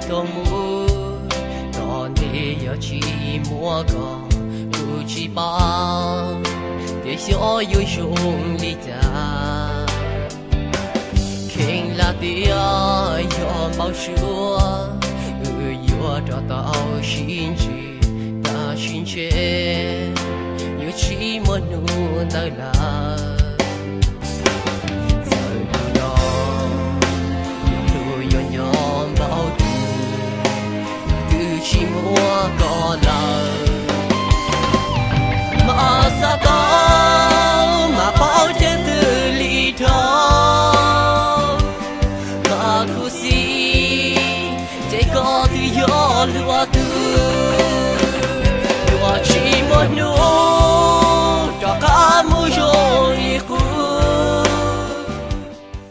Koj mus tom ntej yog tsis muaj koj kuv tsis paub tias xyov yuav zoo li cas. Kheev lam tias yog npau suav, wb yuav rov tau sib ntsib, tab sis ntshe yuav tsis muaj hnub ntawd lawm. Txawm li no, lub hlub yuav nyob npaum twg, twb tsis muaj koj lawm. Mas xav tau, mas paub ceev twg li dhau, mas khuv xim ces koj twb yog luag tug. Yuav tsis muaj hnub